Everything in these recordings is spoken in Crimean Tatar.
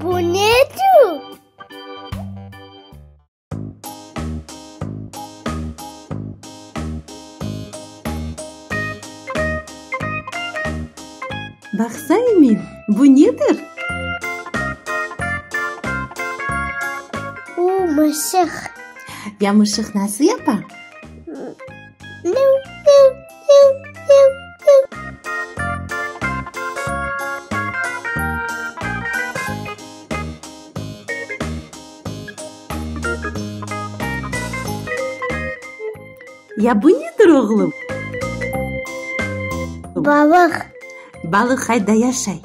Bu nedir? Baqsa, Emin, bu nedir? Bu mışıq. Ya mışıq nasıl yapa? Miu, miu, miu, miu, miu. Ya bu nedir, oğlum? Balıq. Balıq qayda yaşay?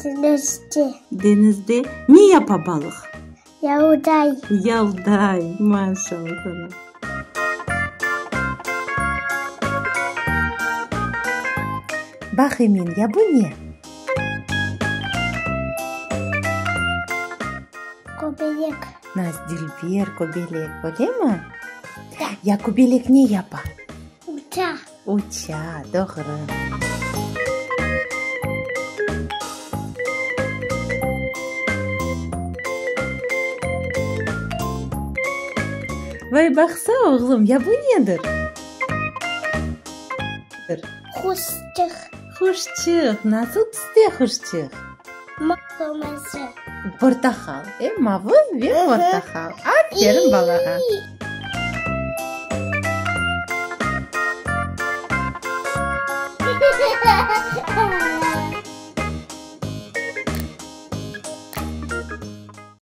Deñizde. Deñizde. Ne yapa balıq? Yalday. Yalday, maşallah sana. Baq, Emin, ya bu ne? Kobelek. Naz dülber kobelek, öylemi? Da. Ya kobelek ne yapa? Uça. Uça, doğru. Vay, baqsa, oğlum, ya bu nedir? Quşçıq. Quşçıq. Nasıl tüste quşçıq? Qırmızı. Portaqal, e, mavı ve portaqal. Aferin balağa.